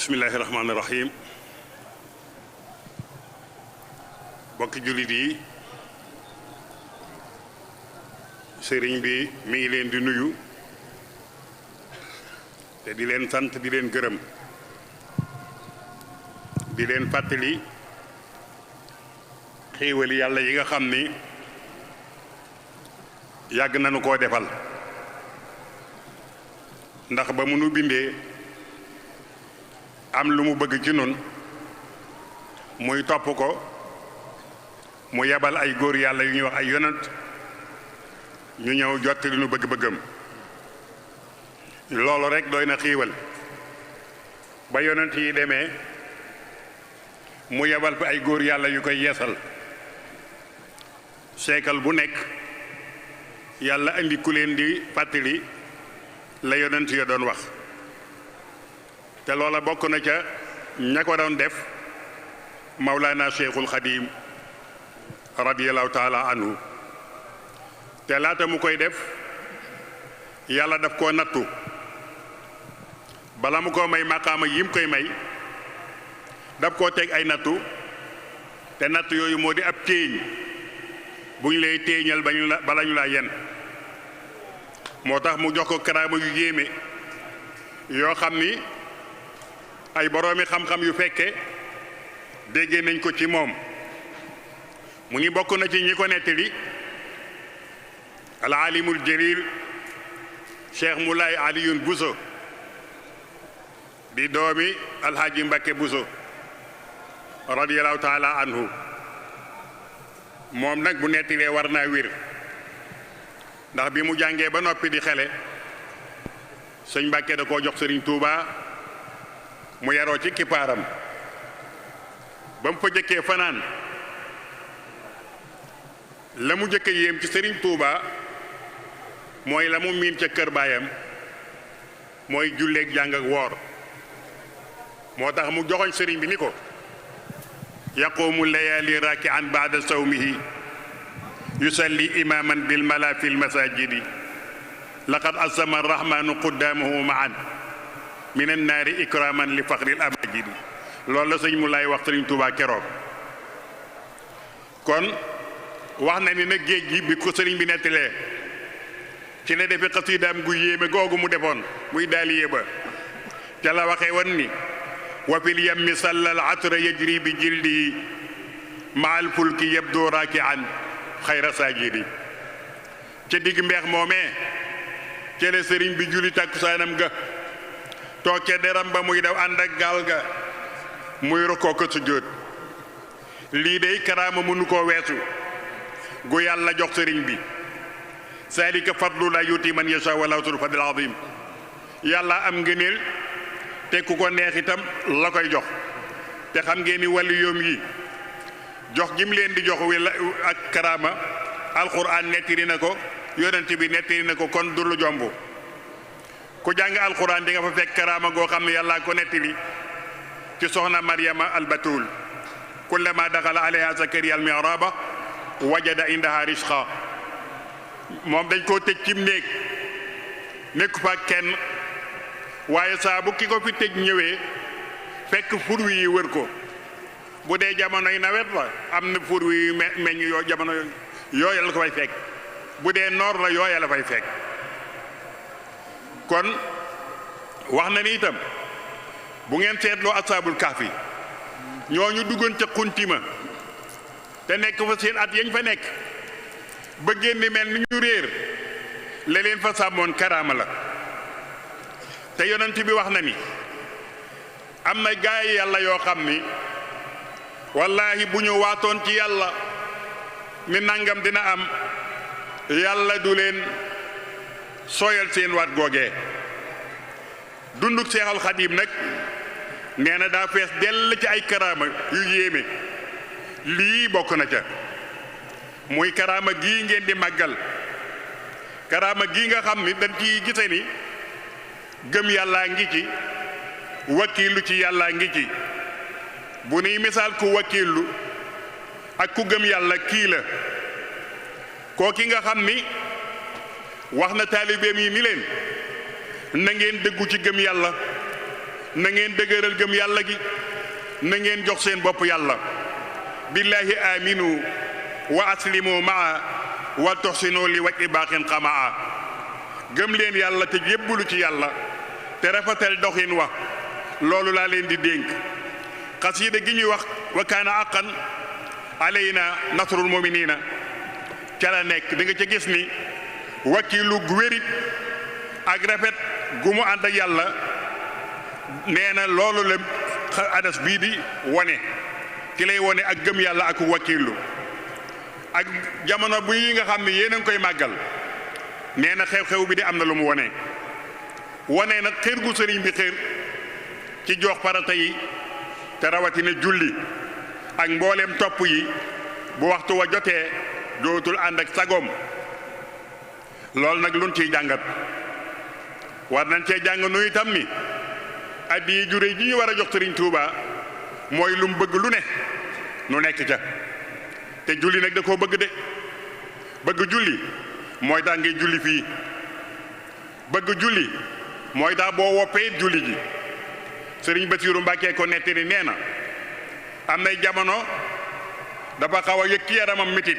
bismillahi rahmaani rahim bokki jullit yi sëriñ bi mi ngi leen di nuyu te di leen sant di leen gërëm di leen fàttali xéewali yàlla yi nga xam ni yàgg nañu koo defal ndax ba mu nu bindee am lu mu bëgg ci nun muy topp ko mu yebal ay góor yàlla yu ñuy wax ay yonent ñu ñëw jottali nu bëgg-bëggam loolu rek doy na xiiwal ba yonent yi demee mu yebal fi ay góor yàlla yu koy yeesal seekal bu nekk yàlla indi ku leen di fàttali la yonent ya doon wax te loola bokk na ca ña ko doon def Mawlana Cheikhul Khadim radiyallahu taala anhu te laata mu koy def yàlla daf koo nattu bala mu ko may maqaama yim koy may daf koo teg ay nattu te nattu yooyu moo di ab téeñ bu ñu lay téeñal bala ñu laa yen moo tax mu jox ko karaama yu yéeme yoo xam ni ay boroomi xam-xam yu fekke déggee nañ ko ci moom mu ni bokk na ci ñi ko nettali al alimul jalil Cheikh Moulay Aliyun Bousso di doomi alhaji Mbakke Bousso radiyallahu taala anhu moom nag bu nettilee war naa wér ndax bi mu jàngee ba noppi di xele sëñ Mbakke da koo jox sëriñ Touba mu yaroo ci kippaaram ba mu fa jëkkee fanaan la mu jëkk yéem ci sëriñ Touba mooy la mu miin ca kër baayam mooy julleeg jàng ak woor moo tax mu joxoñ sëriñ bi ni ko yaqumu layali raki'an ba'da sawmihi yusalli imaman bil mala fil masajidi laqad asama arrahmanu quddamahu ma'an min annaari ikraman li faxril amajidi loolu la sëñ mu lay wax sëriñ Touba keroog kon wax na ni nag géej gi bi ko sëriñ bi nettalee ci la defe xasidaam gu yéeme googu mu defoon muy daaliye ba ca la waxee woon ni wa fil yammi sallal atra yajri bi jildihi maal fulki yabdu raki'an xayra sajidi ca digg mbeex moomee ca la sëriñ bi julli takkusaanam ga toog ca deram ba muy daw ànd ak gaal ga muy rokkoo ko sujjóot lii dey karaama mënu koo weesu gu yàlla jox sëriñ bi salika fadlu la yuti man yasha wala sul fadl azim yàlla am ngëneel te ku ko neex itam la koy jox te xam ngeen ni wàllu yoom yi jox gi mu leen di jox wi ak karaama alquran nettali na ko yonent bi nettali na ko kon du lu jomb ku jàng alquran di nga fa fekk karaama goo xam ne yàlla ko nettali ci soxna Maryama albatul kullama daxala alayha zakariya almihraba wajada indaha risqa moom dañ koo tëj cim néeg nekku fa kenn waaye saa bu ki ko fi tëj ñëwee fekk fur wi yi wër ko bu dee jamonoy nawet la am na fur wi yu meññ yoo jamono yooya la ko fay fekk bu dee noor la yooya la fay fekk kon wax na ni itam bu ngeen seetloo asaabul kahfi ñooñu duggoon ca xuntima te nekk fa seen at yañ fa nekk ba génn mel ni ñu réer la leen fa sàmmoon karaama la te yonent bi wax na ni am na gaay yàlla yoo xam ni wallaahi bu ñu waatoon ci yàlla ni nangam dina am yàlla du leen sooyal seen waat googee dunduk Seexul Xadiim nag nee na daa fees dell ci ay karaama yu yéeme lii bokk na ca muy karaama gii ngeen di màggal karaama gii nga xam ni dañ ci gise ni gëm yàllaa ngi ci wakiilu ci yàllaa ngi ci bu nuy misaal ku wakiilu ak ku gëm yàlla kii la koo ki nga xam ni wax na taalibeem yi ni leen na ngeen dëggu ci gëm yàlla na ngeen dëgëral gëm yàlla gi na ngeen jox seen bopp yàlla billahi aminu wa aslimu maa wa toxsinu li waj i baaxin xamaa gëm leen yàlla te yébbulu ci yàlla te rafetal doxin wa loolu laa leen di dénk xasida gi ñuy wax wa kaana aqan alayna nasrul muminina ca la nekk di nga ca gis ni wakilu gu wérit ak rafet gu mu ànd ak yàlla nee na loolu la adas bii di wone ki lay wone ak gëm yàlla ak wakilu ak jamono bi nga xam ne yéen a ngi koy màggal nee na xew-xew bi di am na lu mu wone nag xër gu sëriñ bi xër ci jox farata yi te rawatina julli ak mbooleem topp yi bu waxtu wa jotee dootul ànd ak sagoom loolu nag luñ ciy jàngat war nañ cee jàng nu itam ni addi jure ji ñu war a jox sëriñ Touba mooy lu mu bëgg lu ne nu nekk ca te julli nag da koo bëgg de bëgg julli mooy tax ngay julli fii bëgg julli mooy tax boo woppee julli ji sëriñ Basiiru Mbàkke ko nettali nee na am nay jamono dafa xaw a yëg ci yaramam mitit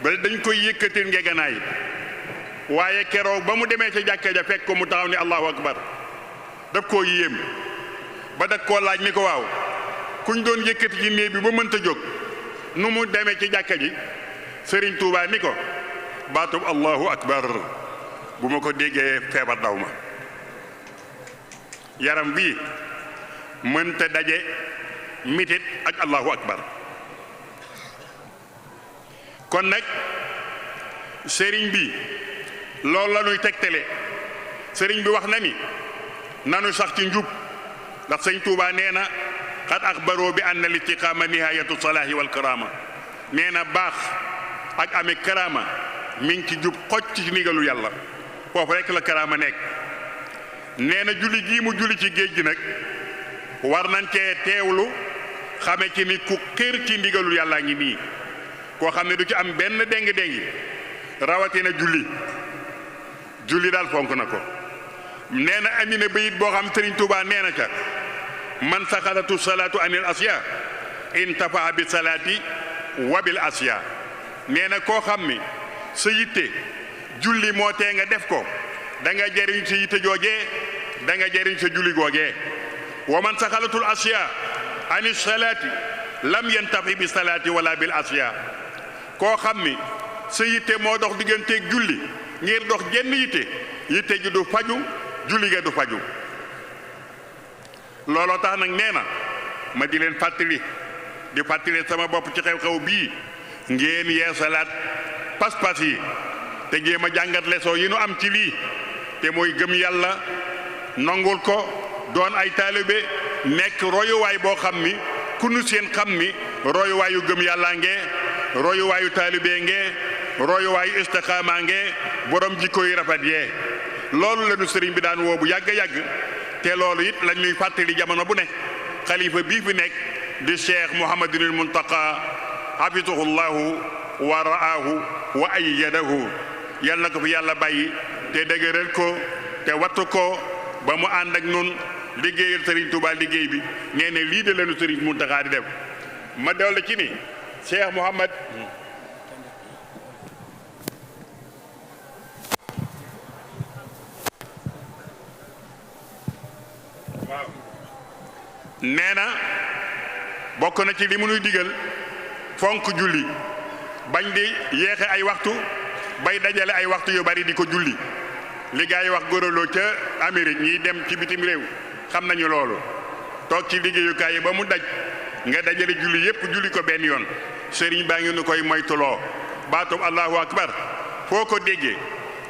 ba dañ koy yëkkatil ngeganaay waaye keroog ba mu demee ca jàkka ja fekk ko mu taxaw ni allahu akbar daf koo yéem ba dak koo laaj ni ko waaw kuñ doon yëkkati ci néeg bi ba mënta jóg nu mu demee ci jàkka ji sëriñ Tuubaa ni ko baatub allahu akbar bu ma ko déggee feebar daw ma yaram bii mënta daje mitit ak allahu akbar kon nag sëriñ bi loolu la ñuy tegtale sëriñ bi wax na ni nanu sax ci njub ndax sëñ Tuubaa nee na xat axbaroo bi anna listiqaama nihayatu salaahi wal karaama nee na baax ak amee karaama mi ngi ci jub xocc ci ndigalu yàlla foofu rekk la karaama nekk nee na julli gii mu julli ci géej gi nag war nañ cee teewlu xame ci ni ku xër ci ndigalu yàllaa ngi nii koo xam ne du ci am benn déng-déngi rawatina julli daal fonk na ko nee na andi na bayit boo xam Sëriñ Tuubaa nee na ca man saxalatu salaatu anil asya intafaa bi salaati wabil asya nee na koo xam ni sa yitte julli moo tee nga def ko da nga jëriñ sa yitte joojee da nga jëriñ sa julli googee wa man saxalatul asya anis salaati lam yantafi bi salaati wala bil asya koo xam ni sa yitte moo dox digganteeg julli ngir dox jenn yitte ji du faju julli ga du faju looloo tax nag nee na ma di leen fàttali sama bopp ci xew-xew bii ngeen yeesalaat pas-pas yi te jéem a jàngat leçon yi nu am ci lii te mooy gëm yàlla nangul ko doon ay taalibe nekk royuwaay boo xam ni ku nu seen xam ni royuwaayu gëm yàllaa ngee royuwaayu taalibe ngee royuwaayu istiqaama ngee borom jikko yi rafet yee loolu la nu sëriñ bi daan woo bu yàgg te loolu it lañ ñuy fàttali jamono bu ne xalifa bii fi nekk di Cheikh Mouhamadul Muntaqa hafizahullahu wa ra'aahu wa ayyadahu yal na ko fi yàlla bàyyi te dëgëral ko te wattu ko ba mu ànd ak nun liggéeyal sëriñ Touba liggéey bi nee ne lii de lañu sëriñ Muntaqa di def ma dolli ci ni Cheikh Mouhamad waaw nee na bokk na ci li mu nuy digal fonk julli bañ di yéexe ay waxtu bay dajale ay waxtu yu bari di ko julli li gaa yi wax góoraloo ca Amérique ñiy dem ci bitim réew xam nañu loolu toog ci liggéeyukaay yi ba mu daj nga dajale julli yépp julli ko benn yoon sëriñ baa ngi nu koy moytuloo baatub allahu akbar foo ko déggee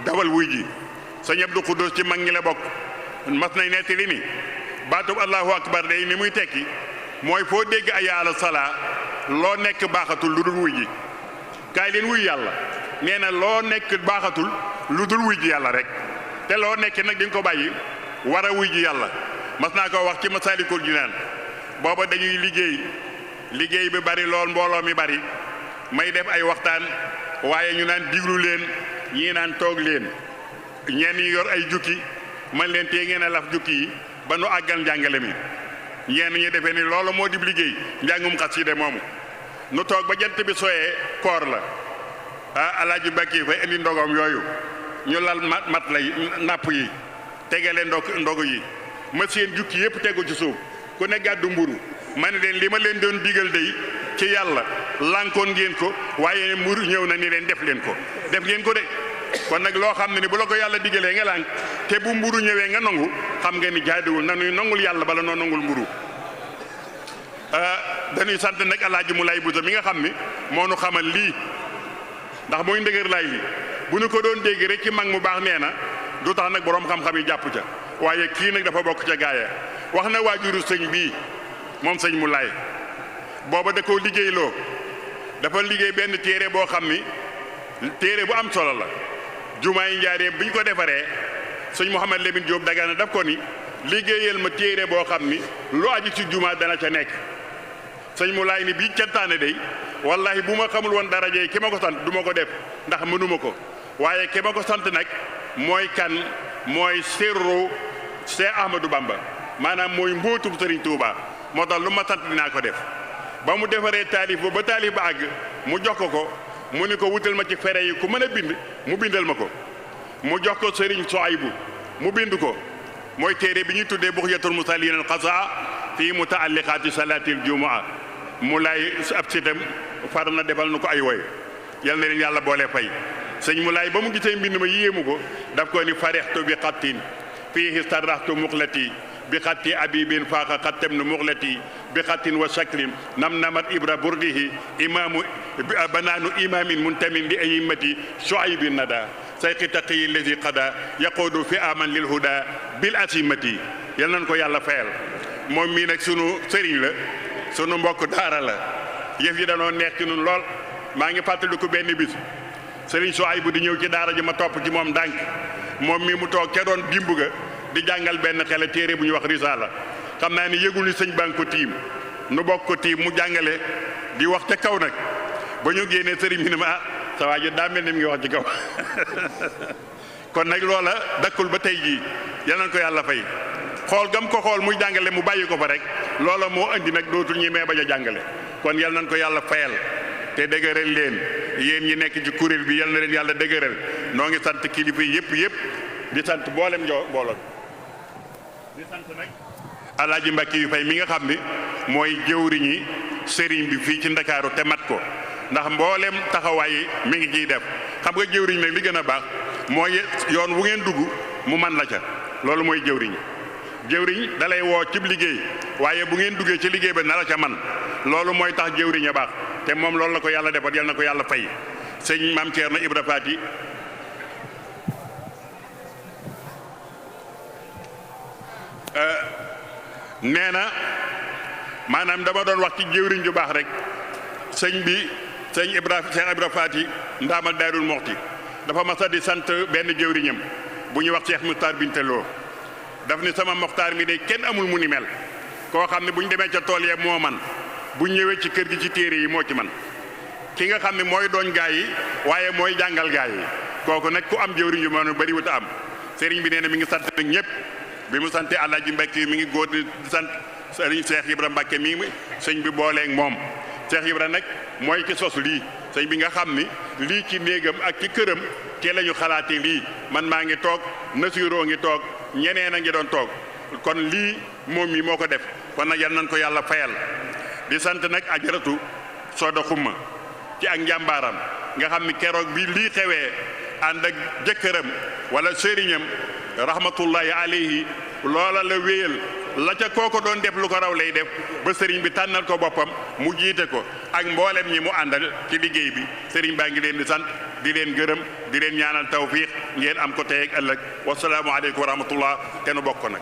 dawal wuy ji sëñ Abdou Khoudous ci mag ñi la bokk mas nañ nettali ni baatub allahu akbar day ni muy tekki mooy foo dégg ay ala salaa loo nekk baaxatul lu dul wuy ji kaay leen wuy yàlla nee na loo nekk baaxatul lu dul wuy ji yàlla rek te loo nekk nag di nga ko bàyyi war a wuy ji yàlla mas naa ko wax ci Masaalikul Jinaan booba dañuy liggéey bi bari lool mbooloo mi bari may def ay waxtaan waaye ñu naan diglu leen ñii naan toog leen ñenn ñi yor ay jukki man leen tee ngeen a laf jukki yi ba nu àggal njàngale mi ñenn ñi defee ni loolu moo di liggéey njàngum xasida moomu nu toog ba jant bi sooyee koor la alaaji Mbàkke fa indi ndogom yooyu ñu lal mat lay napp yi tegale ndogu yi ma seen jukki yëpp tegu ci suuf ku ne gàddu mburu ma ne leen li ma leen doon digal day ci yàlla lànkoon ngeen ko waaye mburu ñëw na ni leen def leen ko de kon nag loo xam ne ni bu la ko yàlla digalee nga lànk te bu mburu ñëwee nga nangu xam nga ni jaaduwul nanuy nangul yàlla bala noo nangul mburu dañuy sant nag alaaji Moulay Bousso mi nga xam ni moo nu xamal lii ndax mooy ndëgër laay li bu ñu ko doon dégg rek ci mag mu baax nee na du tax nag boroom xam-xam yi jàpp ca waaye kii nag dafa bokk ca gaaya wax na waajuru sëñ bii moom sëñ Moulay booba da koo liggéeyloo dafa liggéey benn téere boo xam ni téere bu am solo la jumaa yi njaareem bi ñu ko defaree sëñ Mouhamed Lamine Diop Dagana daf ko ni liggéeyal ma téere boo xam ni lu aju ci jumaa dana ca nekk sëñ Moulay ni bii cantaane day wallahi bu ma xamul woon daraje ki ma ko sant du ma ko def ndax mënuma ko waaye ki ma ko sant nag mooy kan mooy sirru Cheikh Ahmadou Bamba maanaam mooy mbóotum Serigne Touba moo tax lu ma sant dinaa ko def ba mu defaree taalif ba taalif ba àgg mu jox ko mu ni ko wutal ma ci fere yi ku mën a bind mu bindal ma ko mu jox ko Serigne Souaïbou mu bind ko mooy téere bi ñuy tuddee Bughyatul Musallin al-Qasaa fii mutaalliqaati salaatil jumaa mu lay ab sitam far na defal nu ko ay woy yal na leen yàlla boole fay sëñ mu laay ba mu gisee mbind ma yéemu ko daf ko ni farextu bi xattin fiihi sarraxtu muxlati bi xatti abibin faaxa xattem nu muxlati bi xattin wa shaklin nam namat ibra burdihi imaamu banaanu imaamin muntamin li ayimmati Shuaybin nada sayqi taqiyi lazi qada yaquudu fi aman lil huda bil asimati yal nañ ko yàlla fayal moom mii nag sunu sëriñ la sunu mbokk daara la yëf yi danoo neex ci nun lool maa ngi fàttaliku benn bis sëriñ Souaïbou di ñëw ci daara ji ma topp ci moom ndànk moom mi mu toog ca doon dimb ga di jàngal benn xele téere bu ñuy wax risaala xam naa ni yëgul ni sëñ baa ngi ko tiim nu bokk ko tiim mu jàngale di wax ca kaw nag ba ñu génnee sëriñ bi ne ma sa waa ji daa mel ni mi ngi wax ci kaw kon nag loola dakkul ba tey jii yal nañ ko yàlla fay xool gam ko xool muy jàngale mu bàyyi ko fa rek loola moo andi nag dootul ñi mee bañ a jàngale kon yal nañ ko yàlla fayal te dëgëral leen yéen ñi nekk ci kuréel bi yal na leen yàlla dëgëral noo ngi sant kilifa yëpp di sant mboolem mbooloo di sant nag alaaji Mbàkke yu fay mi nga xam ni mooy jëwriñi sëriñ bi fii ci Ndakaaru te mat ko ndax mboolem taxawaay yi mi ngi ciy def xam nga jëwriñ nag li gën a baax mooy yoon wu ngeen dugg mu man la ca loolu mooy jëwriñ dalay woo cib liggéey waaye bu ngeen duggee ci liggéey ba na la ca man loolu mooy tax jëwriñ a baax te moom loolu la ko yàlla defal yal na ko yàlla fay sëñ Maam Thierno Ibra Faty nee na maanaam dama doon wax ci jëwriñ ju baax rek sëñ Cheikh Ibra Faty ndaamal Daarul Muxti dafa masa di sant benn jëwriñam bu ñuy wax Cheikh Mokhtar Binteloo daf ni sama Mokhtar mi de kenn amul mu ni mel koo xam ne bu ñu demee ca tool yee moo man bu ñëwee ci kër gi ci téere yi moo ci man ki nga xam ne mooy doon gaa yi waaye mooy jàngal gaa yi kooku nag ku am jëwriñ yu ma ne bari wut a am sëriñ bi nee na mi ngi sant nag ñëpp bi mu sante Alaaji Mbàkke mi ngi góor di sant sëriñ Cheikh Ibra Mbàkke mi sëñ bi booleeg moom Cheikh Ibra nag mooy ki sos lii sëñ bi nga xam ni lii ci néegam ak ci këram te la ñu xalaatee lii man maa ngi toog Nasiroo ngi toog ñeneen a ngi doon toog kon lii moom mi moo ko def kon nag yal nañ ko yàlla fayal di sant nag ajaratu Soda Xumma ci ak njàmbaaram nga xam ni keroog bi lii xewee ànd ak jëkkëram wala sëriñam rahmatullahi alayhi loola la wéyal la ca kooko doon def lu ko raw lay def ba sëriñ bi tànnal ko boppam mu jiite ko ak mboolem ñi mu àndal ci liggéey bi sëriñ baa ngi leen di sant di leen gërëm di leen ñaanal tawfiix ngeen am ko tey ak ëllëg wasalaamu aleykum wa rahmatullah te nu bokk nag